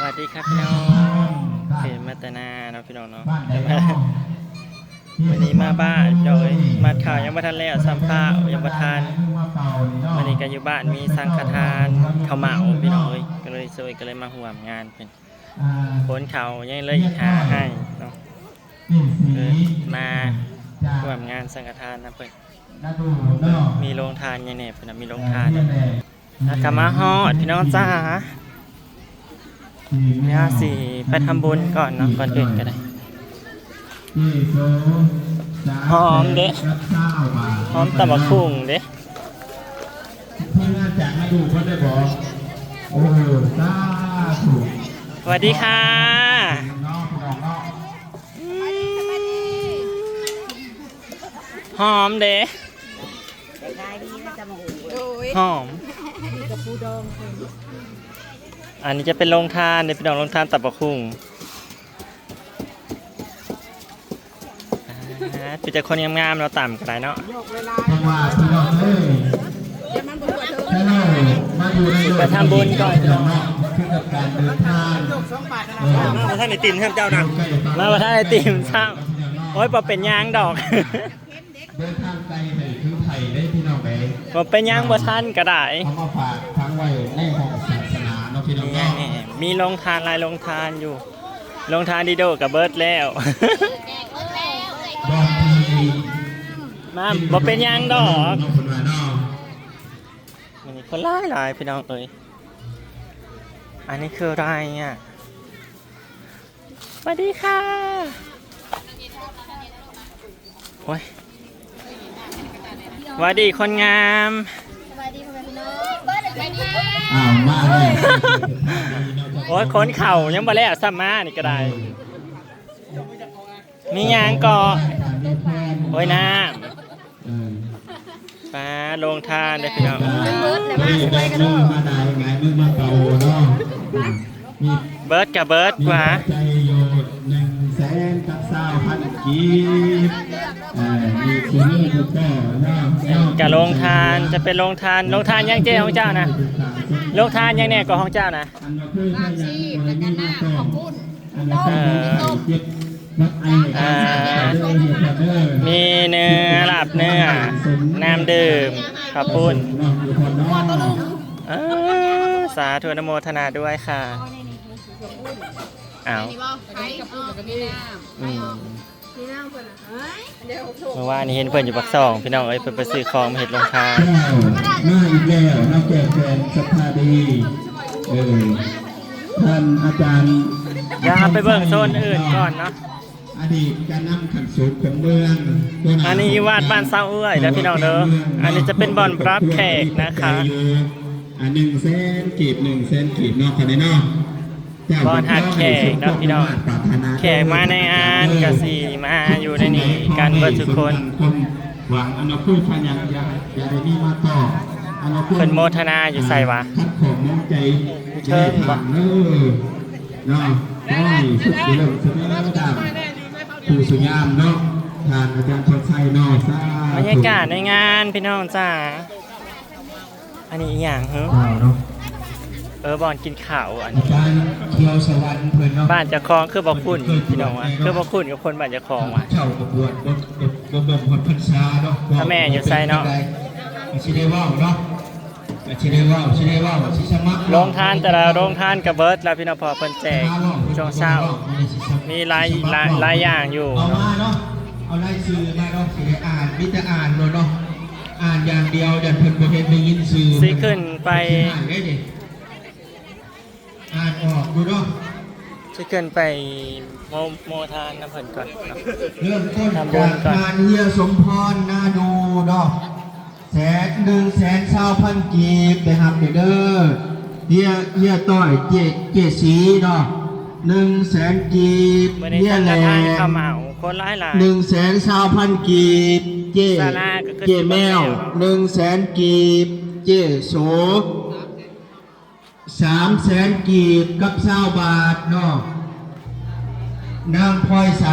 ສະຫວັດດີຄັບພີ່ນ້ອງ ເຫັນມາແຕ່ນາເນາະພີ່ນ້ອງເນາະ. ມື້ນີ້ມາບ້ານພີ່ນ້ອງເອີຍ ມັດເຂົ້າຍັງບໍ່ທັນແລ້ວ ຊຳເຂົ້າຍັງບໍ່ທັນ ມື້ນີ້ກໍຢູ່ບ້ານມີສັງຄະທານເຂົ້າເໝົາພີ່ນ້ອງເອີຍ ກໍເລີຍຊ່ວຍ ກໍເລີຍມາຮ່ວມງານເພິ່ນ ຂົນເຂົ້າຍັງເລີຍອີກຫ້າໄຮ່ເນາະ ເອີ ມາຮ່ວມງານສັງຄະທານນຳເພິ່ນ. ມີໂລງທານຫຍັງແດ່ເພິ່ນນະ ມີໂລງທານ ແລ້ວກໍມາຮອດພີ່ນ້ອງຈ້າ ດຽວເຮົາຊິໄປທຳບຸນກ່ອນເນາະ ກ່ອນອື່ນກໍໄດ້ ຫອມເດ້ ຫອມຕຳບັກຫຸ່ງເດ້. ທີມງານຈາກນາດູເພິ່ນໄດ້ບອກ ໂອ້ ສາທຸ ສະຫວັດດີຄ່ະ ຫອມເດ້ ຫອມ ອັນນີ້ຈະເປັນໂລງທານເດ້ພີ່ນ້ອງ ໂລງທານຕຳບັກຫຸ່ງ. ອ່າ ມີແຕ່ຄົນງາມໆ ເນາະ ຕຳກໍໄດ້ເນາະ ເພາະວ່າພີ່ນ້ອງເອີຍ ມາຢູ່ໃນໂລກ ໄປທຳບຸນກ່ອນພີ່ນ້ອງເນາະ ຄືກັບການເດີນທາງ ມາບໍ່ທັນໄດ້ຕິ່ມຊ້ຳເຈົ້ານະ ມາບໍ່ທັນໄດ້ຕິ່ມຊ້ຳ ໂອ້ຍ ບໍ່ເປັນຫຍັງດອກ ເດີນທາງໄກໃຫ້ຄືໄພເດ້ພີ່ນ້ອງເອີຍ ບໍ່ເປັນຫຍັງ ບໍ່ທັນກໍໄດ້ ເອົາມາຝາກຝັງໄວ້ໃນຫ້ອງສາສະໜາເນາະພີ່ນ້ອງເນາະ ມີໂລງທານຫຼາຍໂລງທານຢູ່. ໂລງທານດີໂດກໍເບິດແລ້ວ ມາ ບໍ່ເປັນຫຍັງດອກ ມື້ນີ້ຄົນຫຼາຍໆ ພີ່ນ້ອງເອີຍ ອັນນີ້ຄືອະໄລອະ ສະຫວັດດີຄ່ະ ໂອ້ຍ ຫວັດດີຄົນງາມ ສະບາຍດີພໍ່ແມ່ພີ່ນ້ອງ ອ້າວ ມາແລ້ວ ໂອ້ຍ ຂົນເຂົ້າຍັງບໍ່ແລ້ວຊ້ຳ ມານີ້ກໍໄດ້ ມີຫຍັງເກາະ ໂອ້ຍ ນ້ຳ ເອີ ປາ ໂລງທານເດ້ພີ່ນ້ອງ ເບິດກໍເບິດກວ່າ ໃຈຢູ່ໜຶ່ງແສນກັບຊາວພັນກີບ ເອີ ມີຊີເນີຢູ່ກໍເນາະ ກະໂລງທານ ຈະເປັນໂລງທານ ໂລງທານຫຍັງເຈ້ຂອງເຈົ້ານະ ໂລງທານຫຍັງແດ່ກໍຂອງເຈົ້ານະ ອັນວ່າຄືພະຍາບໍ່ໄດ້ມີມາຕ້ອງ ອັນວ່າຕ້ອງມີເຈັບ ເອີ ມີເນື້ອ ລາບເນື້ອ ນ້ຳດື່ມ ເຂົ້າປຸ້ນ ເອີ ສາທຸ ອະນຸໂມທະນາດ້ວຍຄ່ະ ອ້າວ ອືມ ເມື່ອວານນີ້ເຫັນເພິ່ນຢູ່ປາກຊ່ອງ ພີ່ນ້ອງເອີຍ ເພິ່ນໄປຊື້ຂອງມາເຮັດໂລງທານ ມາອີກແລ້ວເນາະ ແກ່ແຟນສັດທາດີ ເອີ ທ່ານອາຈານ ດຽວເຮົາໄປເບິ່ງໂຊນອື່ນກ່ອນເນາະ ອະດີດການນຳຂັ້ນສູງຂອງເມືອງ ອັນນີ້ຢູ່ວັດບ້ານຊາວເອື້ອຍເດີພີ່ນ້ອງເດີ ອັນນີ້ຈະເປັນບ່ອນຮັບແຂກນະຄະ ໜຶ່ງແສນກີບ ໜຶ່ງແສນກີບເນາະ ຄັນນີ້ເນາະ ບ່ອນຮັບແຂກເນາະພີ່ນ້ອງ ແຂກມາໃນງານກະຊິມາຢູ່ໃນນີ້ກັນເບິດທຸກຄົນ ຫວັງອະນຸໂພຄະຍັງ ຢ່າ ຢ່າໄດ້ມີມາຕໍ່ ອະນຸໂພ ເພິ່ນໂມທະນາຢູ່ໃສວະ ຂັດຂ້ອງໝອງໃຈ ຢູ່ເທິງບໍ່ ເອີ ເນາະ ຂໍໃຫ້ສຸກຈະເລີນສະເໜີຕາມຜູ້ສະຍາມເນາະ ທ່ານອາຈານທອງໄຊເນາະ ສາທຸ ບັນຍາກາດໃນງານພີ່ນ້ອງຈ້າ ອັນນີ້ອີ່ຫຍັງຫື ເອີ ບ່ອນກິນເຂົ້າ ອັນນີ້ ອາຈານຂຽວສະຫວັນເພິ່ນເນາະ ບ້ານເຈົ້າຂອງຄືບໍ່ຄຸ້ນ ພີ່ນ້ອງວ່າ ຄືບໍ່ຄຸ້ນກັບຄົນບ້ານເຈົ້າຂອງວ່າ ເຈົ້າກໍບວດບໍ່ ບໍ່ ບໍ່ເບິ່ງຮອດພັນສາເນາະ ພໍ່ແມ່ຢູ່ໃສເນາະ ຊິໄດ້ເວົ້າເນາະ ຊິໄດ້ເວົ້າ ຊິໄດ້ເວົ້າ ຊິສະໝັກ ໂລງທານແຕ່ລະໂລງທານກໍເບິດແລ້ວພີ່ນ້ອງ ເພາະເພິ່ນແຈກຊ່ວງເຊົ້າ ມີຫຼາຍ ຫຼາຍ ຫຼາຍຢ່າງຢູ່ ເອົາມາເນາະ ເອົາລາຍຊື່ມາເນາະ ຊິໄດ້ອ່ານ ມີແຕ່ອ່ານໂລດເນາະ ອ່ານຢ່າງດຽວ ຢ້ານເພິ່ນບໍ່ເຫັນໄດ້ຍິນຊື່ ຊິຂຶ້ນໄປ ອ່ານອອກຢູ່ເນາະ ຊິຂຶ້ນໄປໂມ ໂມທານນຳເພິ່ນກ່ອນເນາະ ເລີ່ມຕົ້ນຈາກທ່ານເຮຍສົມພອນ ນາດູເນາະ ແສນ ໜຶ່ງແສນຊາວພັນກີບ ໄດ້ຮັບເດີ ເຮຍ ເຮຍຕ້ອຍ ເຈ ເຈສີເນາະ ໜຶ່ງແສນກີບ ເຮຍແຫຼງ ຄົນຫຼາຍໆ ໜຶ່ງແສນຊາວພັນກີບ ເຈ ເຈແມວ ໜຶ່ງແສນກີບ ເຈໂສ ສາມແສນກີບກັບຊາວບາດເນາະ ນາງພອຍໃສ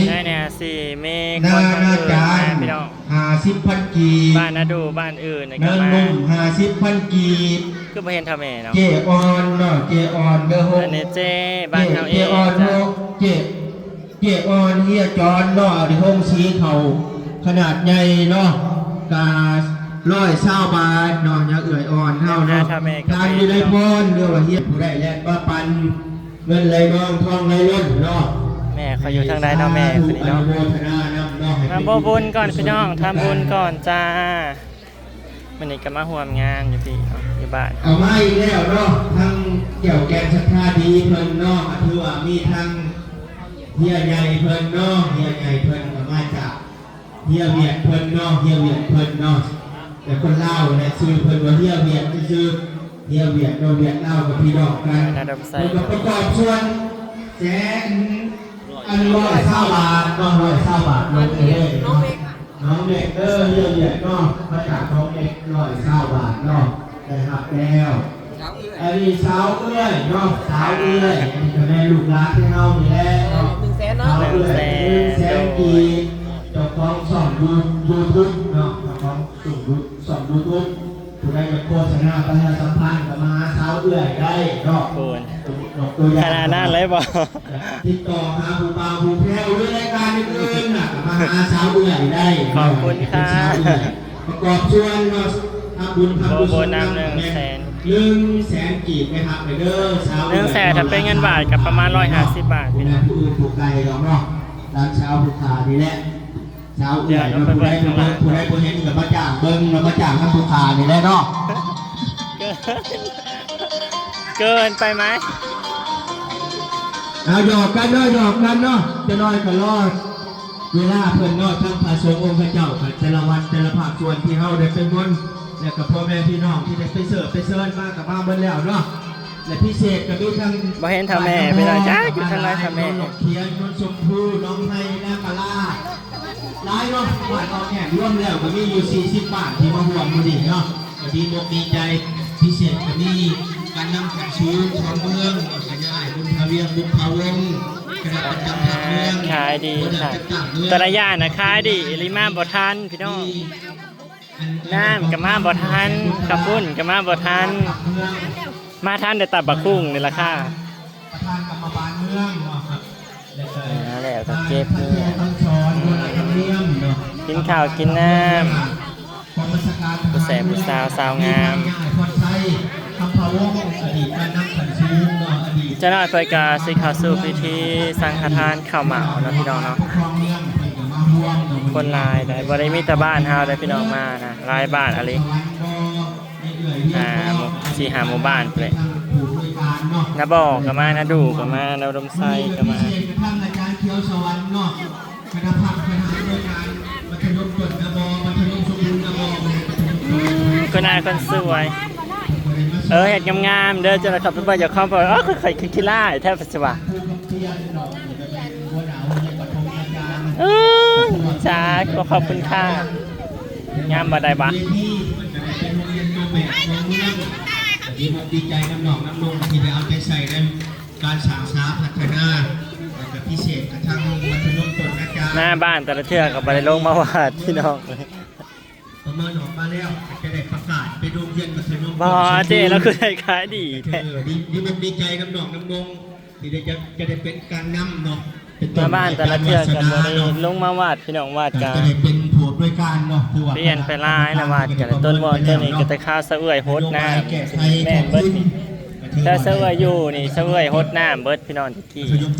ໄດ້ແນ່ ສີ່ເມ ນານາຈານ ຄົນອື່ນມາ ພີ່ນ້ອງ ຫ້າສິບພັນກີບ ບ້ານນາດູ ບ້ານອື່ນນະ ນາງນຸ່ມ ຫ້າສິບພັນກີບ ຄືບໍ່ເຫັນເຖົ້າແມ່ເນາະ? ເຈ້ອ່ອນເນາະ ເຈ້ອ່ອນເດີ ອັນນີ້ເຈ້ບ້ານເຮົາເອງ ເຈ້ອ່ອນເນາະ ເຈ້ ເຈ້ອ່ອນເຮຍຈອນເນາະ ເອົາໄດ້ໂຮງສີເຂົ້າຂະໜາດໃຫຍ່ເນາະ ກະຮ້ອຍຊາວບາດເນາະ ຍາເອື້ອຍອ່ອນເຮົາເນາະ ທາງຢູ່ໃນພອນ ຫຼືວ່າເຮຍຜູ້ໃດແລ່ນມາປັ່ນ ເງິນໄຫຼນອງທອງໄຫຼລົ້ນເນາະ. ແມ່ຂ້ອຍຢູ່ທາງໃດເນາະແມ່ຜູ້ນີ້ເນາະ? ອະນຸໂມທະນານຳເນາະ ທຳບຸນກ່ອນພີ່ນ້ອງ ທຳບຸນກ່ອນຈ້າ. ມື້ນີ້ກໍມາຮ່ວມງານຢູ່ພີ້ເນາະ ຢູ່ບ້ານ ເອົາມາອີກແລ້ວເນາະ ທັງແກ້ວແກ່ນສັດທາດີເພິ່ນເນາະ ກໍຖືວ່າມີທັງເຮຍໃຫຍ່ເພິ່ນເນາະ ເຮຍໃຫຍ່ເພິ່ນກໍມາຈາກ ເຮຍວຽດເພິ່ນເນາະ ເຮຍວຽດເພິ່ນເນາະ ແຕ່ຄົນລາວແຫຼະ ຊື່ເພິ່ນວ່າເຮຍວຽດຊື່ໆ ເຮຍວຽດເນາະ ວຽດລາວກໍພີ່ນ້ອງກັນ ເພິ່ນກໍປະກອບສ່ວນແສນ ອັນຮ້ອຍຊາວບາດເນາະ ຮ້ອຍຊາວບາດ ນ້ອງເອກເນາະ ນ້ອງເອກເດີ ເຮຍວຽດເນາະ ມາຈາກນ້ອງເອກ ຮ້ອຍຊາວບາດເນາະ ໄດ້ຮັບແລ້ວ. ອັນນີ້ສາວເອື້ອຍເນາະ ສາວເອື້ອຍ ອັນນີ້ກໍແມ່ນລູກຫຼານທີ່ເຮົານີ້ແຫຼະເນາະ ໜຶ່ງແສນເນາະ ສາວເອື້ອຍ ໜຶ່ງແສນ ໜຶ່ງແສນກີບ ເຈົ້າຂອງຊ່ອງຢູທູບເນາະ ເຈົ້າຂອງຊ່ອງຢູທູບ ຜູ້ໃດຢາກໂຄສະນາປະຊາສຳພັນກໍມາຫາສາວເອື້ອຍໄດ້ເນາະ ຂະໜາດນັ້ນເລີຍບໍ່? ຕິດຕໍ່ຫາຜູ້ບ່າວຜູ້ແພ້ວ ຫຼືລາຍການອື່ນໆນະ ກໍມາຫາສາວເອື້ອຍໄດ້ເນາະ ຂອບຄຸນຄ່ະ ປະກອບສ່ວນເນາະ ທຳບຸນ ທຳກຸສົນນຳ ໜຶ່ງແສນ ໜຶ່ງແສນກີບໄປຮັບໄປເດີ ສາວເອື້ອຍ ໜຶ່ງແສນ ຖ້າເປັນເງິນບາດກໍປະມານຮ້ອຍຫ້າສິບບາດ ພີ່ນ້ອງ ຜູ້ອື່ນຜູ້ໄກດອກເນາະ ຫຼານສາວຜູ້ຂ້ານີ້ແຫຼະ ສາວເອື້ອຍເນາະ ຜູ້ໃດ ຜູ້ໃດ ຜູ້ໃດບໍ່ເຫັນກໍມາຈ້າງເບິ່ງ ແລ້ວມາຈ້າງນຳຜູ້ຂ້ານີ້ແຫຼະເນາະ ເກີນໄປໄໝ? ເອົາ ຫຍອກກັນເນາະ ຫຍອກກັນເນາະ ຈັກໜ້ອຍກໍລໍເວລາເພິ່ນເນາະ ທັງພະສົງອົງຂະເຈົ້າ ແຕ່ລະວັດ ແຕ່ລະພາກສ່ວນທີ່ເຮົາໄດ້ໄປມົນ ແລ້ວກໍພໍ່ແມ່ພີ່ນ້ອງທີ່ໄດ້ໄປເຊີບໄປເຊີນມາກໍມາເບິດແລ້ວເນາະ ແລະ ພິເສດກໍມີທັງ ບໍ່ເຫັນເຖົ້າແມ່ພີ່ນ້ອງ ຈັກຢູ່ທາງໃດເຖົ້າແມ່ ໜອງຂຽນ ໂນນຊົມພູ ໜອງໄຮ ນາກາລາ ຫຼາຍເນາະ ບ້ານອອກແຫງລວມແລ້ວກໍມີຢູ່ສີ່ສິບບ້ານທີ່ມາຮ່ວມມື້ນີ້ເນາະ ກໍດີອົກດີໃຈ ພິເສດກໍມີການນຳຂັ້ນສູງຂອງເມືອງ ແລ້ວກໍຍາອ້າຍບຸນພາວຽງ ບຸນພາວົງ ຄະນະປະຈຳພັກເມືອງ ຂາຍດີ ແຕ່ລະຢ່າງນະຂາຍດີອີ່ຫຼີ ມາບໍ່ທັນພີ່ນ້ອງ ນ້ຳກໍມາບໍ່ທັນ ເຂົ້າປຸ້ນກໍມາບໍ່ທັນ ມາທັນແຕ່ຕັບບັກຫຸ່ງນີ້ລະຄ່ະ ປະທານກຳມະບານເມືອງເນາະ ມາແລ້ວກໍເກັບ ກິນເຂົ້າກິນນ້ຳ ຜູ້ແສບຜູ້ສາວສາວງາມ ຈັກໜ້ອຍຂ້ອຍກໍຊິເຂົ້າສູ່ພິທີສັງຄະທານເຂົ້າໝາວເນາະ ພີ່ນ້ອງເນາະ ຄົນຫຼາຍໄດ໋ ບໍ່ໄດ້ມີແຕ່ບ້ານເຮົາໄດ໋ ພີ່ນ້ອງມານະ ຫຼາຍບ້ານອີ່ຫຼີ ຫ້າ ສີ່ຫ້າໝູ່ບ້ານພຸ້ນແຫຼະ ນາບໍ່ກໍມາ ນາດູກໍມາ ນາອຸດົມໄຊກໍມາ ຄຸນອາຍຄົນສວຍ ເອີ ເຮັດງາມໆເດີ ເຈົ້ານະຄັບ ໄປເບິ່ງຢາກຄອມ ເອີ ຂ້ອຍຄືຂີ້ລ້າຍແທ້ ປະຊະວະ ເອີ ສາທຸ ຂອບຄຸນຄ່ະ ງາມບໍ່ໄດ້ບໍ່? ດີອົກດີໃຈນຳນ້ອງນຳລຸງທີ່ໄດ້ເອົາໃຈໃສ່ໃນການສ້າງສາພັດທະນາ ແລ້ວກໍພິເສດກະທັງມັດທະຍົມຕົ້ນນາຈານ ໜ້າບ້ານແຕ່ລະເທື່ອກໍບໍ່ໄດ້ລົງມາວາດ ພີ່ນ້ອງ ປະເມີນອອກມາແລ້ວ ຈະໄດ້ປະກາດເປັນໂຮງຮຽນມັດທະຍົມຕົ້ນ ບໍ່ ເຈ້ ລາວຄືໄດ້ຂາຍດີແທ້ ເອີ ດີ ດີອົກດີໃຈນຳນ້ອງນຳລຸງ ທີ່ໄດ້ຈະ ຈະໄດ້ເປັນການນຳເນາະ ເປັນຕົ້ນ ມາບ້ານແຕ່ລະເທື່ອກໍບໍ່ໄດ້ລົງມາວາດ ພີ່ນ້ອງ ວາດກໍຈະໄດ້ເປັນຜູ້ອຳນວຍການເນາະ ຄືວ່າປ່ຽນໄປຫຼາຍລະ ວາດກໍໄດ້ ຕົ້ນວອນຕົ້ນນີ້ກໍແຕ່ຄາວສາວເອື້ອຍຫົດນ້ຳ ແມ່ນເບິດນີ້ ແຕ່ສາວເອື້ອຍຢູ່ນີ້ ສາວເອື້ອຍຫົດນ້ຳເບິດ ພີ່ນ້ອງ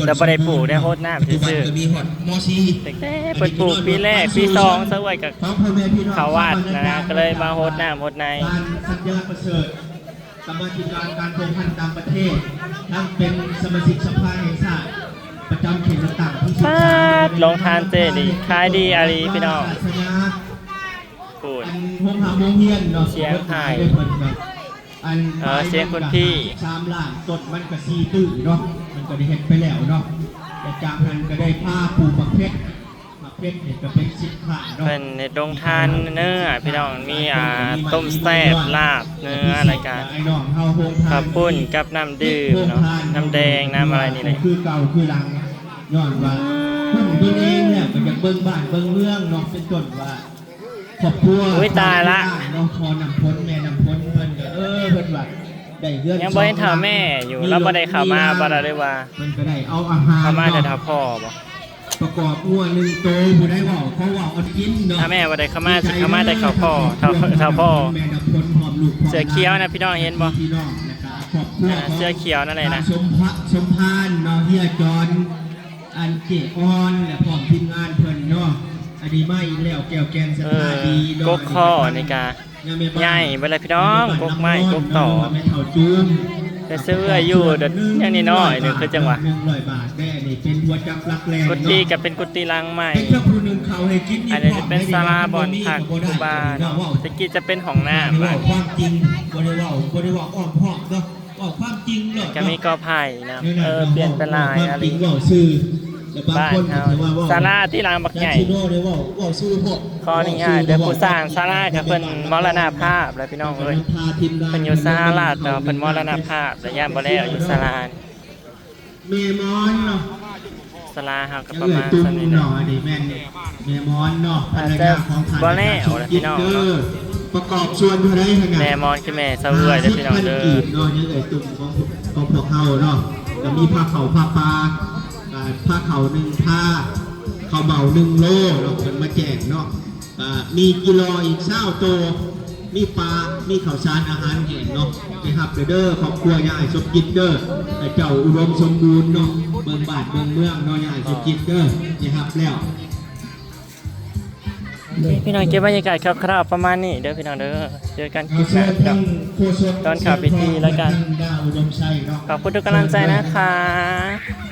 ແຕ່ບໍ່ໄດ້ປູກໄດ້ຫົດນ້ຳຊື່ໆ ຕັ້ງແຕ່ເພິ່ນປູກປີແລກ ປີສອງ ສາວເອື້ອຍກໍເຂົ້າວັດນະ ກໍເລີຍມາຫົດນ້ຳຫົດໃນ ການສັນຍາປະເສີດ ກຳມາທິການການພົວພັນຕ່າງປະເທດ ທັງເປັນສະມາຊິກສະພາແຫ່ງຊາດ ປະຈຳເຂດເລືອກຕັ້ງທີສິບສາມ ໂລງທານເຈ້ນີ້ຂາຍດີອີ່ຫຼີ ພີ່ນ້ອງ ສາສະໜາ ພຸ້ນ ອັນໂຮງຮາມໂຮງຮຽນເນາະ ສຽງໄພ ເພິ່ນເນາະ ອັນ ເອີ ສຽງຄຸນພີ່ ສາມລ້ານ ຕົ້ນມັນກໍສີ່ຕື້ເນາະ ມັນກໍໄດ້ເຮັດໄປແລ້ວເນາະ ແລະ ຈາກນັ້ນກໍໄດ້ພາປູກໝາກເພັດ ໝາກເພັດນີ້ກໍເປັນສິນຄ້າເນາະ ເພິ່ນເຮັດໂຮງທານເນື້ອ ພີ່ນ້ອງ ມີ ອ່າ ຕົ້ມແຊບ ລາບເນື້ອ ແລ້ວກໍເຂົ້າປຸ້ນກັບນ້ຳດື່ມເນາະ ນ້ຳແດງ ນ້ຳອະໄລນີ້ແຫຼະ ຄືເກົ່າຄືຫຼັງ ຍ້ອນວ່າກຸ້ມຕົນເອງແລ້ວກໍຢາກເບິ່ງບ້ານເບິ່ງເມືອງເນາະ ເປັນຕົ້ນວ່າ ຄອບຄົວ ໂອ້ຍ ຕາຍລະ ເນາະ ພໍ່ນ້ຳພົນ ແມ່ນ້ຳພົນ ເພິ່ນກໍ ເອີ ເພິ່ນ ໄດ້ເຮືອນ ຍັງບໍ່ເຫັນເຖົ້າແມ່ຢູ່ ລາວບໍ່ໄດ້ເຂົ້າມາບໍ່ລະ ຫຼືວ່າ ເພິ່ນກໍໄດ້ເອົາອາຫານ ເຂົ້າມາແຕ່ເຖົ້າພໍ່ບໍ່? ປະກອບງົວໜຶ່ງໂຕ ຜູ້ໃດເວົ້າ ເຂົາເວົ້າເອົາກິນເນາະ ຖ້າແມ່ບໍ່ໄດ້ເຂົ້າມາ ຊິເຂົ້າມາແຕ່ເຖົ້າພໍ່ ເຖົ້າ ເຖົ້າພໍ່ ແມ່ນຳພົນ ພ້ອມລູກພ້ອມຫຼານ ເສື້ອຂຽວນະ ພີ່ນ້ອງເຫັນບໍ່? ພີ່ນ້ອງ ແລະກະຄອບຄົວ ອ່າ ຂອງ ເສື້ອຂຽວນັ້ນແຫຼະນະ ສົມພະ ສົມພານເນາະ ເຮຍຈອນ ອັນເຈອ່ອນ ແລະພ້ອມທີມງານເພິ່ນເນາະ ອັນນີ້ມາອີກແລ້ວ ແກ້ວແກ່ນສັດທາດີເນາະ ເອີ ກົກຄໍ່ນີ້ກະ ໃຫຍ່ເບິດແລ້ວພີ່ນ້ອງ ກົກໄມ້ກົກຕອກ ແຕ່ເຊື່ອຢູ່ ຍັງນ້ອຍໆ ໜຶ່ງຄືຈັ່ງຫວະ ກຸດຕິກໍເປັນກຸດຕິຫຼັງໃໝ່ ອັນນີ້ຈະເປັນສາລາບ່ອນພັກຄູບາເນາະ ແຕ່ກີ້ຈະເປັນຫ້ອງນ້ຳ ເວົ້າຄວາມຈິງ ບໍ່ໄດ້ເວົ້າ ບໍ່ໄດ້ເວົ້າອ້ອມຄ້ອມເນາະ ເວົ້າຄວາມຈິງເນາະ ກໍມີກໍໄຜ່ນຳ ເອີ ປ່ຽນໄປຫຼາຍອີ່ຫຼີ ບ້ານເຮົາ ສາລາທີ່ຫຼັງບັກໃຫຍ່ ຂໍອະນຸຍາດເດີ ຜູ້ສ້າງສາລາກໍເພິ່ນມໍລະນະພາບແລ້ວພີ່ນ້ອງເອີຍ ເພິ່ນຢູ່ສະຫະລັດເນາະ ເພິ່ນມໍລະນະພາບແລ້ວ ຢ້ານບໍ່ແລ້ວຢູ່ສາລານີ້ ແມ່ມອນເນາະ ສາລາເຮົາກໍປະມານສ່ຳນີ້ແຫຼະ ເອີ ແມ່ມອນເນາະ ອາດຈະບໍ່ແລ້ວແຫຼະພີ່ນ້ອງເນາະ ປະກອບສ່ວນເທົ່າໃດຫັ້ນນະ ແມ່ມອນຄືແມ່ສາວເອື້ອຍເດີພີ່ນ້ອງເດີ ຫ້າສິບພັນກີບເນາະ ຍັງເອື້ອຍຕຸ່ມຂອງ ຂອງພວກເຮົາເນາະ ກໍມີພາເຂົ້າພາປາ ອ່າ ພາເຂົ້າໜຶ່ງພາ ເຂົ້າເໝົາໜຶ່ງໂລເນາະ ເພິ່ນມາແຈກເນາະ ອ່າ ມີຈີລໍອີກຊາວໂຕ ມີປາ ມີເຂົ້າສານອາຫານແຫ້ງເນາະ ໄປຮັບເດີ ຄອບຄົວຍາຍສົມຈິດເດີ ໃຫ້ເຈົ້າອຸດົມສົມບູນເນາະ ເບິ່ງບ້ານເບິ່ງເມືອງເນາະ ຍາຍສົມຈິດເດີ ໄປຮັບແລ້ວ. ນີ້ພີ່ນ້ອງ ເກັບບັນຍາກາດຄ່າວໆປະມານນີ້ເດີພີ່ນ້ອງເດີ ເຈີກັນຄລິບໜ້າພີ່ນ້ອງ ຕອນເຂົ້າພິທີແລ້ວກັນ ຂອບຄຸນທຸກກຳລັງໃຈນະຄະ.